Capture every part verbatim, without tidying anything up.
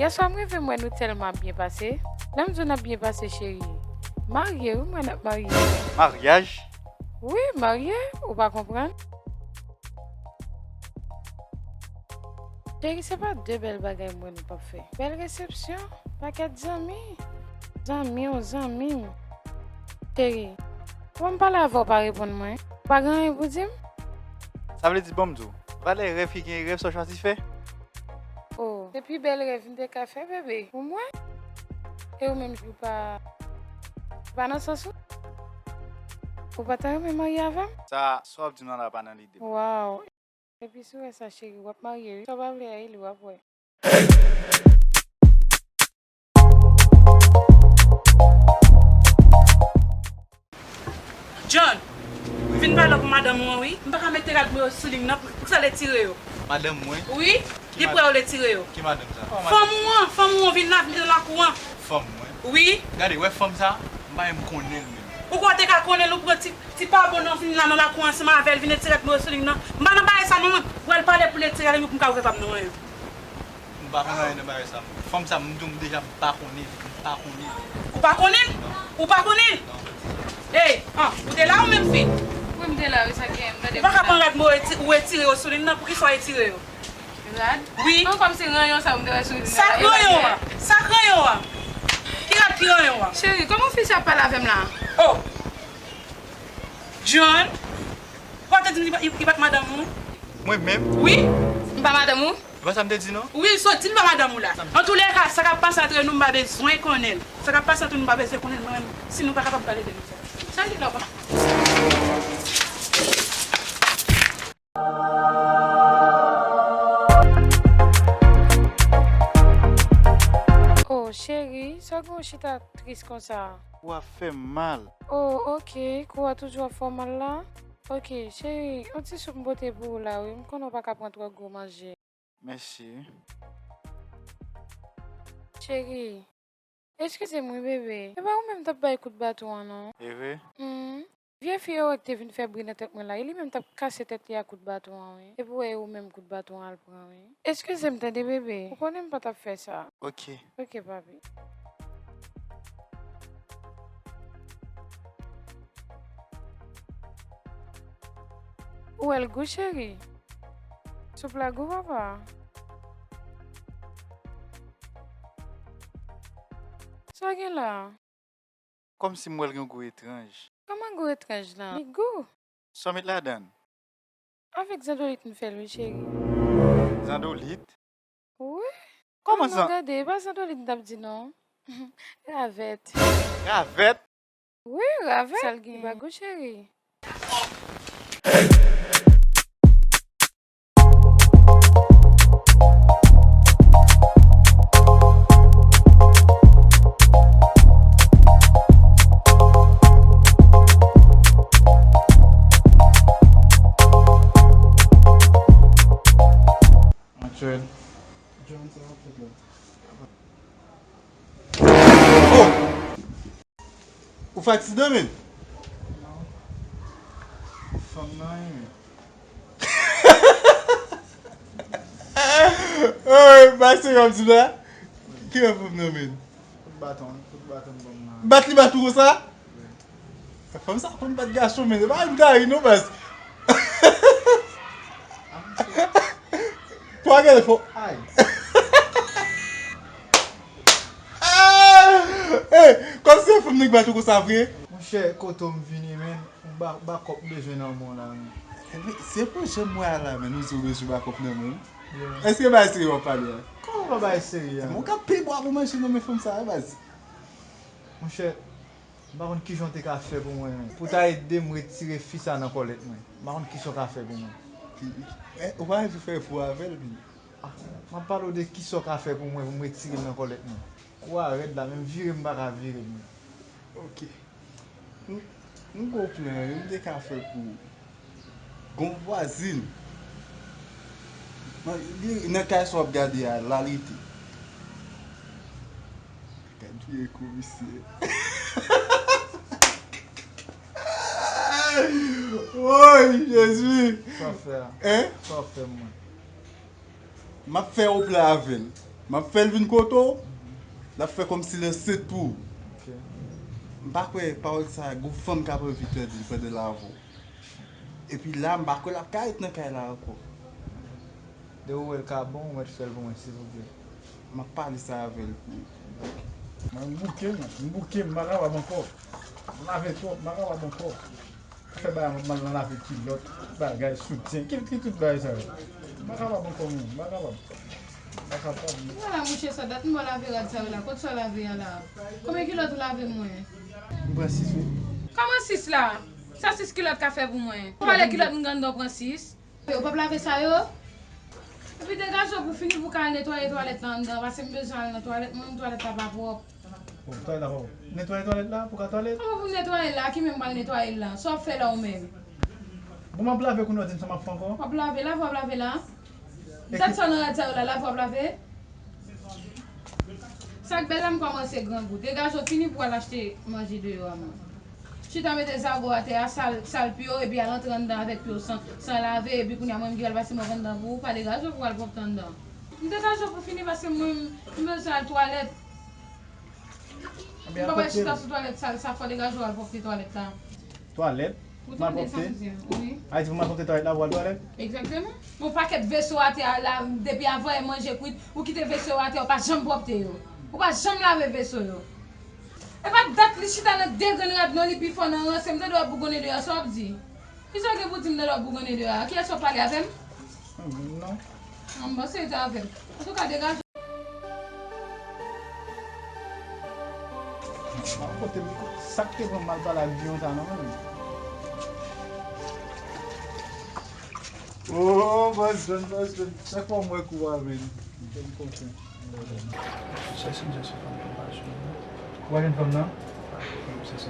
Yèswa m rive m wè nou tèlman ap byen pase. Lè m di w n ap byen pase, cheri, marye wi, m wè n ap marye. Maryaj? Wi, marye, ou pa konprann? Cheri, se pa de bèl bagay m wè nou p ap fè. Bèl resepsyon, pakèt zanmi. Zanmi w, zanmi m. Cheri, kòman m pale avè w, w pa reponn mwen? Ou pa gen anyen pou di m? Sa vle di, ban m di w, valè rèv ki gen rèv sa w chwazi fè? Oh, se pi bèl rèv m te ka fè, bebe. Pou mwen? E ou menm, ou pa, ou pa nan sans ou? Ou pa ta renmen marye avè m? Sa, sa w ap di m nan la pa nan lide m. Waw. Epi si w wè sa, cheri, w ap marye, wi. Sa w pa vle a, e li w ap wè. John, vin pale pou madanm ou an, wi. M pa ka mete rad mwen yo sou li m nan, pou, pou sa l etire yo. Madanm mwen? Wi, li prè yo l etire yo. Ki madanm sa? Fanm ou an, fanm ou an vin la, vin nan lakou an. Fanm mwen? Wi. Gade, wè fanm sa, m pa menm konnen l menm. Ou kwè w te ka konnen l, ou pran ti, ti pa bon nan vin la nan lakou an ansanm avè l, vin etire rad mwen yo sou li m nan. M pa nan bagay sa non, mwen. Wè l pale pou l etire rad mwen pou m ka wè pa m nan anyen. M pa konn anyen nan bagay sa. Fanm sa, m di w, m deja, m pa konnen l. M pa konnen l. Ou pa konnen l? Ou pa konnen l? Non. Ey, an, ou te la ou menm fi? Wi, m te la, wi, sa gen, m tande. Ou pa ka pran rad mwen, ou eti-, ou etire yo sou li m nan, poukisa w etire yo? Rad? Wi. An, kòmsi ranyon sa, m te wè sou li m nan. Sa k ranyon an? Sa k ranyon an? Ki rad ki ranyon an? Cheri, kòman fi sa ap pale avè m la? Oh! John, ou pa te di m li pa, li, li pa t madanm ou? Mwen menm? Wi. M pa madanm ou? E pa sa m te di non? Wi, sot di l pa madanm ou la. Antoulèka, sa k ap pase antre nou, m pa bezwen konnen l. Sa k ap pase antre nou, m pa bezwen konnen l, mwen menm, si nou pa kapab pale de nou sa. Sa l di la, papa? Oh, cheri, sa gen w chita tris konsa? Kou a fè m mal. Oh, ok, kou a toujou ap fè w mal la? Ok, cheri, yon ti soup m pote pou ou la, wi. M konnen w pa ka pran twò gwo manje. Mèsi. Cheri, eskize m wi, bebe. E pa ou menm t ap bay kout baton an, non? E vre? Hmm. Vye fi yo wè k te vin fè bri nan tèt mwen la, e li menm t ap kase tèt li ak kout baton an, wi. Epi w wè e ou menm kout baton an al pran, wi. Eskize m tande, bebe. Ou konnen m pa t ap fè sa. Ok. Ok, papi. Ou wè l gou, cheri? Soup la gou, papa? Sa w gen la? Kòmsi m wè l gen gou etranj. Kòman gou etranj lan? Li gou. Sa w met ladan l? Avèk zandolit m fè l, wi, cheri. Zandolit? Wi. Kòman sa? Gade, e pa zandolit m t ap di non. Ravèt. Ravèt? Wi, ravèt. Sa l gen? Li pa gou, cheri. Anchwèl. John, sa w ap fè la? Oh! Ou fatige, men? Non. Fanm nan, men. Oh, pase kòm si la. Ki lè fanm nan, men? Kout baton, kout baton ban m nan. Bat li bat ou konsa? Wi. Fanm sa konn bat gason, men se pa yon gari non, baz. Pou a gade fò. Ay. Ah! Ey, kòm se fanm nèg bat ou konsa vre? Monchè, kote w m vini, men, ou ba, ba kòb bezwen nan men w la, men. Ebyen, se pou jan m wè a la, men, ou di w bezwen ba kòb nan men w. Yeah. Èske bagay serye w ap pale a? Kòman pa bagay serye a? Ou ka peye bwa pou manje nan men fanm sa a, baz. Monchè, m pa konn kijan w te ka fè pou mwen, men. Pou w ta ede m retire fi sa nan kòlèt mwen. M pa konn kisa w ka fè pou mwen. Pi, eh, ou pa anvi fè fou avè l, pi. Ah, m ap pale w de kisa w ka fè pou mwen, pou m retire m nan kòlèt mwen. Kou a rèd la, menm vire m pa ka vire m. Ok. M, m gon plan, wi, m te ka fè pou ou. Gon vwazin. Nan, li, nan kay sa w ap gade a, la li te. Gad vye komisè. Woy, Jezi! Sa w fè a? Hein? Sa w fè mwen? M ap fè yon plan avè l. M ap fè l vin kote w, l ap fè kòmsi l ansent pou ou. M pa kwè pawòl sa a, gon fanm k ap anvi tande l pandan l avè w. Epi la, m pa kwè l ap ka ret nan kay la ankò. Depi w wè l ka bon, ou mèt fè l pou mwen, silvouplè. M ap pale sa avè l pou ou. Mwen, m bouke, mwen. M bouke, m pa kapab ankò. M lave twòp, m pa kapab ankò. Fè bagay, m ap mal nan lave kilòt, tout bagay, soutyen. Ki, ki tout bagay sa yo? M pa kapab ankò, mwen. M pa kapab. M pa kapab. Vwala, mouche, sa dat m wè w lave rad sa yo la. Kot sa w lave a la? Konbyen kilòt ou lave mwen? M pran sis, wi. Kòman sis la? Sa sis kilòt ka fè pou mwen? Ou pale kilòt moun anndan w pran sis? Ou p ap lave sa yo? Epi degaje w pou fini pou w ka al netwaye twalèt la anndan, paske m bezwen al nan twalèt mwen, twalèt la pa pwòp. Bon, twalèt la pa pwòp. Netwaye twalèt la pou w ka twalèt? Kòman pou m netwaye l la? Ki men m pral netwaye l la? Sa w ap fè la ou menm? Bon, m ap lave kounye a, w di m sa m ap fè ankò? W ap lave, lave w ap lave la? Dat sa w nan rad sa yo la, lave w ap lave? Sa k bèl la, m kòmanse grangou. Degaje w fini pou w al achte manje deyò a mwen. Chita mete zago atè a, sal, sal pye w, epi al antre anndan avèk pye w san, san lave, epi kounye a mwen m ki pral pase mòp anndan pou ou, pa degaje w pou w al pwòpte anndan. M degaje w pou fini paske mwen, m bezwen al twalèt. M pa pral chita sou twalèt sal sa, fò degaje w al pwòpte twalèt la. Twalèt? Ou tande sa m di a, wi. Ayiti, pou malpwòpte twalèt la, pou al twalèt? Egzakteman. Yon pakèt veso atè a la, depi avan e manje kwit, ou kite veso atè, ou pa janm pwòpte yo. Ou pa janm lave veso yo. E pa dat li chita nan de grenn rad non, li pi fò nan ranse, m tande w ap bougonnen deyò, sa w ap di? Kisa w gen pou di m tande w ap bougonnen deyò a? Kiyès w ap pale avè m? Non. Non, m panse li te avè m. Antouka, degaje. Mwen kote m, sa k te pran m al pale ak Biyon sa non, menm. Oh, Bòs Jòn, Bòs Jòn. Chak fwa m wè kou a, men. M fè m konfyans. Chèche m, chèche fanm nan, m pa jwenn li. Ou pa jwenn fanm nan?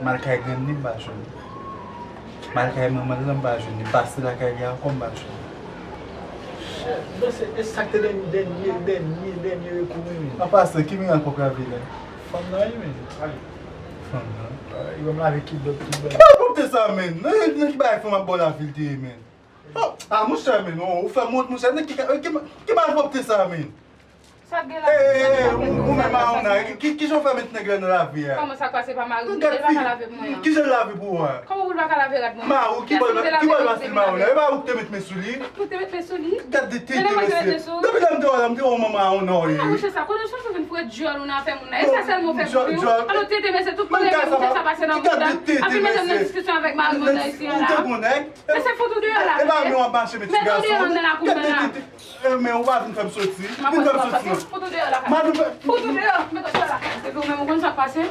M al kay grann li, m pa jwenn li. M al kay manman l lan, m pa jwenn li. M pase lakay li ankò, m pa jwenn li. Shit, men se, e sa k te dènye, dènye, dènye, dènye rekou mwen, men. An pasan, ki mirak w ap lave la? Fanm nan, wi, men. Fanm nan? Wi, li ban m lave kilòt, tout bagay. Ki malpwòpte sa, men? Nan, nan ki bagay fanm ap ba w lave l te ye, men? Oh, ah, monchè, men, non, ou fè m wont, monchè. Nan ki, ki, ki malpwòpte sa, men? Sa k gen la? Eh, eh, eh, ou, ou menm Maona, ki, ki, kijan w fè met nèg la nan lavi a? Kòman sa k pase pa mari m? Li pa ka lave pou mwen an. Kijan l lave pou ou a? Kòman pou l pa ka lave rad mwen? Mari w, ki bò l, ki bò l pase Maona? E pa ou ki te met men sou li? Ou te met men sou li? Gad de tete, mesye. Depi lè m te wè w la, m te wè w manman Maona w ye. Ah, monchè, sa, kote w chache vin foure dyòl ou nan afè moun nan? E sa sèlman w fè pou li? Alò, tete, mesye, tout kote monchè sa pase nan mond la. Ap vin mete m nan diskisyon avèk mari m nan isi a la. Mesye, fout ou deyò la, mesye. Mete w deyò anndan lakou mwen la. Eh, men ou pa vin fè m soti. Vin fè m soti, non. Fout ou deyò la. Fout ou deyò. Mete w deyò la. Epi ou menm ou konn sa k pase?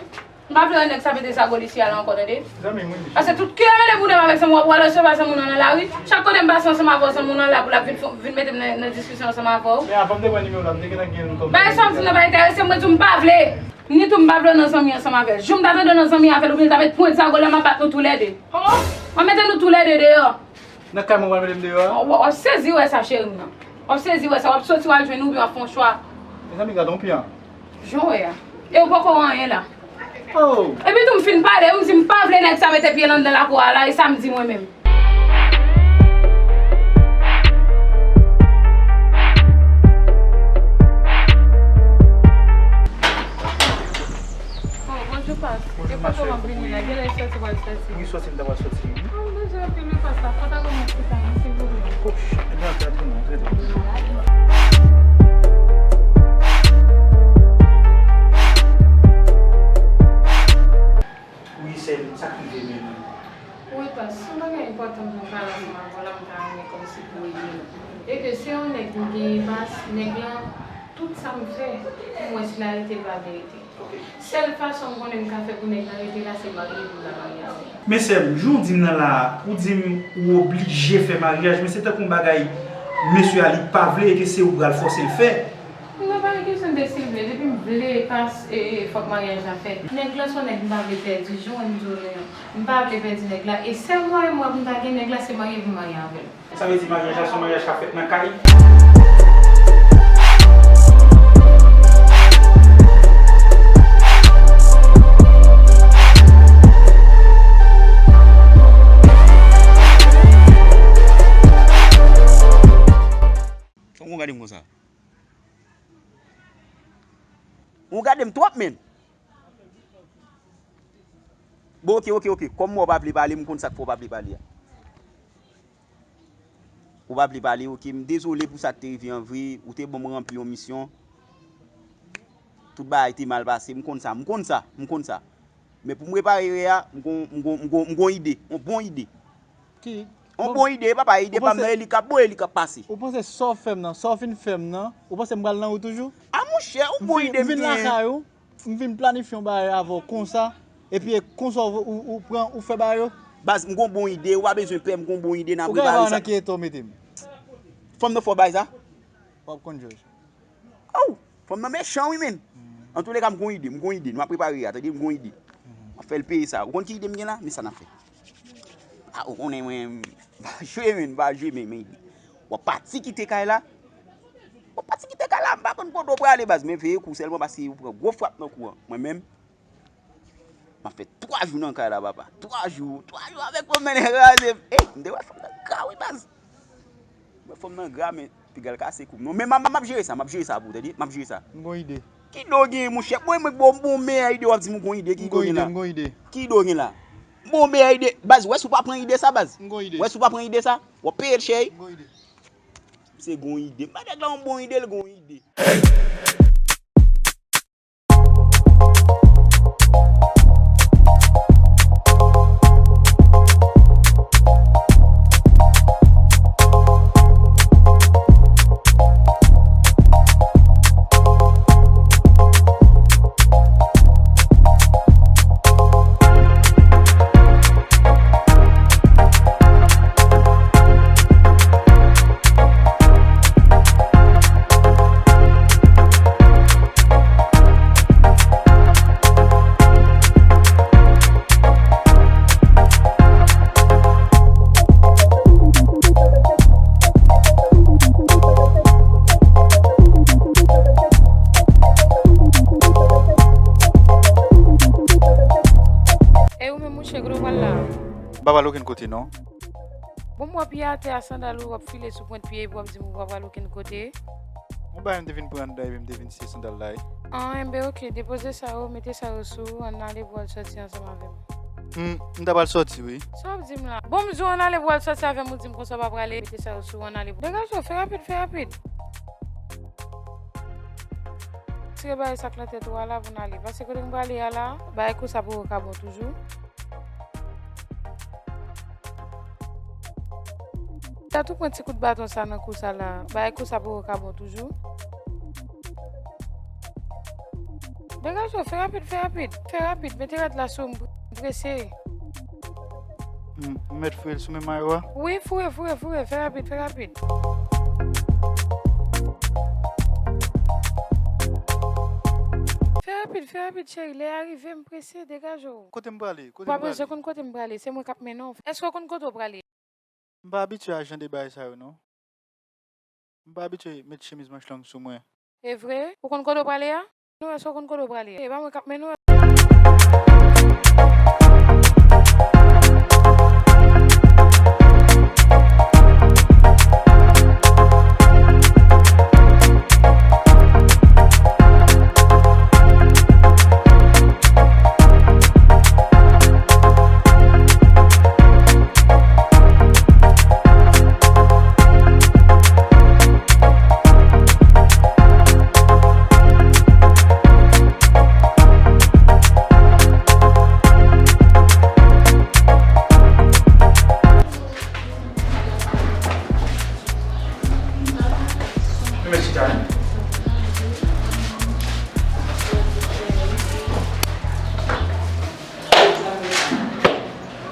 M pa vle wè nèg sa mete zago l isi a la ankò, tande? Zanmi m, wi. Paske tout kilè mele boudè m avèk zanmi w ap wè lè w se pa zanmi w nan lari. Chak kote m pase ansanm avè w, zanmi w nan la pou l ap vin fè, vin mete m nan, nan diskisyon ansanm avè w. Men avan m te pran nimewo w la, m te gentan gen l kòm zanmi. Bagay sa w di nan pa enterese m, mwen di w m pa vle. Ni tou m pa vle w nan zanmi ansanm avè l. Jou m ta tande w nan zanmi avè l, oubyen l ta met pwent zago l la, m ap bat nou toulède. Kòman? M ap mete nou toulède deyò. Nan kay mwen w pral mete m deyò a? W, w ap sezi wè sa, cheri m nan. W ap sezi wè sa, w ap soti w al jwenn ou oubyen w ap fè yon chwa. Mezanmi, gade yon pye an. Jan w wè a. E ou poko wè anyen la. Oh! Epi tou m fin pale, m di m pa vle nèg sa mete pye l anndan lakou a la, e sa m di mwen menm. Oh, bonjou, Pas. Bonjou, ma chère. E kote w ap vini la? Genlè w soti, w al soti. Wi, soti, m ta pral soti. Ah, m bezwen anpil wi, Pas, la. Fò ta ban mwen ti tan, silvouplè. Oh, shit, antre, antre, antre, antre. Wi, sè m, sa k rive menm? Wi, Pas, se yon bagay enpòtan pou m pale ansanm avè w la, m ta renmen kòmsi pou w ede m. E ke se yon nèg m genyen, Pas, nèg lan, tout sa m fè, pou m wè si l arete, l pa vle rete. Sèl fason m konnen m ka fè pou nèg la rete la, se marye pou m ta marye avè l. Men sè m, jan w di m nan la a, ou di m ou oblije fè maryaj, men se tankou yon bagay mesye a li pa vle e ke se ou k pral fòse l fè. Non, pa gen kesyon de si l vle, depi m vle, Pas, e, e, fòk maryaj la fèt. Nèg la se yon nèg m pa vle pèdi, jan w wè m di w la. M pa vle pèdi nèg la, e sèl mwayen m wè pou m ta gen nèg la, se marye pou m marye avè l. Sa vle di maryaj la se yon maryaj k ap fèt nan kay? Kòman w gade m konsa? Gade m twòp, menn. Bon, oke, oke, oke. Kòm mwen w pa vle pale, m konn sa k fè w pa vle pale a. Ou pa vle pale, oke, m dezole pou sa k te rive an vre, ou te ban m ranpli yon misyon. Tout bagay te mal pase, m konn sa, m konn sa, m konn sa. Men pou m repare erè a, m gon, m gon, m gon, m gon ide, yon bon ide. Ki? Yon bon ide, papa, ide pa m nan, e li k ap bon, e li k ap pase. Ou panse sa w fè m nan, sa w fin fè m nan, ou panse m pral nan ou toujou? A monchè, yon bon ide m genyen. M vin lakay ou. M vin planifye yon bagay avè w konsa, epi e konsa w, ou, ou pran, ou fè bagay yo? Baz, m gon bon ide, ou pa bezwen pè, m gon bon ide, n a prepare sa. Ou ka nan ki eta w mete m? Fanm nan fè w bagay sa? W ap konn jòj. Aw, fanm nan mechan wi, menn. Antouleka, m gon ide, m gon ide, nou ap prepare a, tande, m gon ide. M ap fè l peye sa. Ou konn ki ide m gen la? Men sa n ap fè. A, ou konnen mwen, m pa jwe, menn, m pa jwe, men, men ide. W ap pati kite kay la. W ap pati kite kay la, m pa konn kote w prale, baz, men veye kou sèlman, paske ou pran gwo frap nan kou an. Mwen menm, m ap fè twa jou nan kay la, papa. Twa jou, twa jou avèk fanm nan kraze m. Ey, m te wè fanm nan gra wi, baz. M wè fanm nan gra, men piga l kase kou m. Non, men m ap, m ap jere sa, m ap jere sa pou ou, tande? M ap jere sa. M gon ide. Ki ide w gen, monchè? Mwen, mwen, bon, bon, meyè ide, w ap di m gon ide, ki ide w gen la? M gon ide, m gon ide. Ki ide w gen la? Bon, meyè ide, baz, wè si w pa pran ide sa, baz. M gon ide. Wè si w pa pran ide sa, w ap peye l chè wi. M gon ide. Se gon ide. M pa nèg la yon bon ide, l gon ide. E ou menm, monchè, kote w pral la? M pa pral okenn kote, non. Bon, m wè pye atè a, sandal ou, w ap file sou pwent pye epi w ap di m ou pa pral okenn kote. Yon bagay m te vin pran anndan epi m te vin siye sandal la wi. An, enben, oke, depoze sa yo, mete sa yo sou ou, ann ale pou w al sòti ansanm avè m. Hmm, m ta pral sòti wi. Sa w ap di m la? Bon, m di w ann ale pou w al sòti avè m, ou di m konsa w pa prale, mete sa yo sou ou, ann ale. Degaje w, fè rapid, fè rapid. Tire bagay sa k nan tèt ou a la pou n ale. Paske kote m prale a la, bagay konsa poko ka bon toujou. Sa tou pran ti kout baton sa nan kou sa la. Bagay kou sa poko ka bon toujou. Degaje w, fè rapid, fè rapid. Fè rapid, mete rad la sou m, m prese. M, m mèt foure l sou men mayo a? Wi, foure, foure, foure, fè rapid, fè rapid. Fè rapid, fè rapid, cheri, lè a rive, m prese, degaje w. Kote m prale? Kote m prale? Ou pa bezwen konn kote m prale, se mwen k ap mennen w. Èske w konn kote w prale? M pa abitye a jan de bagay sa yo, non. M pa abitye met chemiz manch long sou mwen. E vre? Ou konn kote w prale a? Nou wè si w konn kote w prale. E pa mwen k ap mennen w.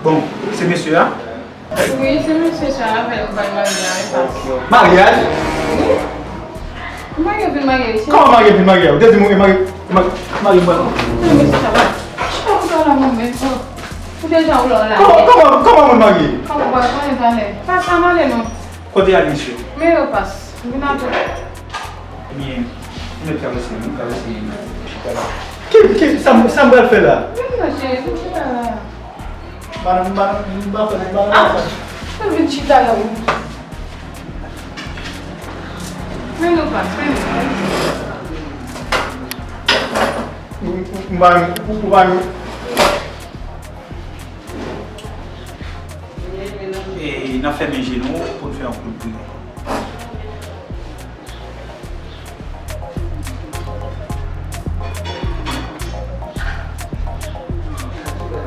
Bon, se mesye a? Wi, se mesye sa avè l m pral marye a, e pa. Maryaj? Wi. Marye vin marye, wi. Kòman marye vin marye a? Ou te di m ou marye, marye, marye mwen. Non, mesye sa va. Chita pou tala mwen menm. Ou deja ou la la. Kòman, kòman, kòman mwen marye? Kòman w pral konnen talè? Pa sa m ale non. Kote al mesye? Men yo pas. Vin avè. Ebyen, nou mèt travèse, nou travèse chita la. Ki, ki, sa m, sa m pral fè la? Vin non, cheri, vin chita la. Madanm, madanm, m pa fè, m pa fè sa. Vin chita la, wi. Men nou pas, men nou pas. Ou, ou, ou pa nou, ou, ou pa nou. E n ap fèmen je nou pou n fè yon kout priyè.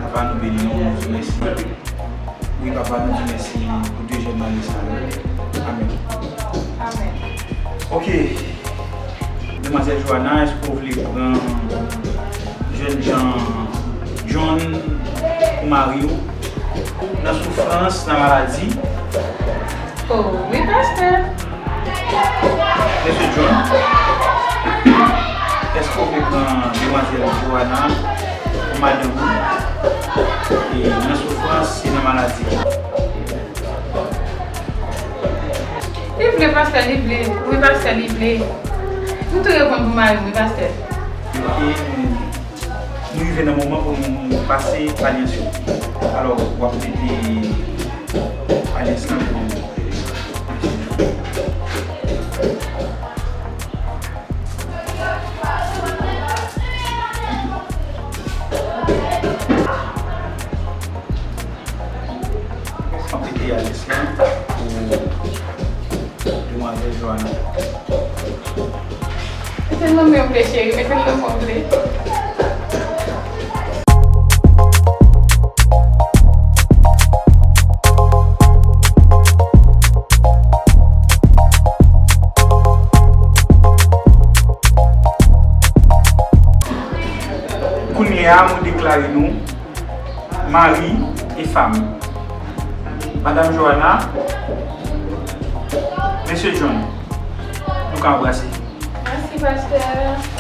Papa, nou beni w, nou di w mèsi. Wi, Papa, nou di w mèsi pou de jèn mari sa yo. Amèn. Amèn. Ok. Demwazèl Joana, èske w vle pran jènjan John pou mari w? Nan soufrans, nan maladi. Oh, wi, pastè. Mesye John, èske w vle pran demwazèl Joana pou madanm ou? E nan soufrans e nan maladi. Li vle, pastè, li vle. Wi, pastè, li vle. M tou reponn pou mari m, wi, pastè. Ok, nou, nou rive nan moman pou nou pase alyans yo. Alò, w ap mete alyans lan pou Mete alyans lan pou demwazèl Joana. Mete l nan men w vle, cheri, mete l nan men w vle. Kounye a, mwen deklare nou mari e fanm. Madam Joana, Mesye John, nou ka anbrase. Mèsi, pastè.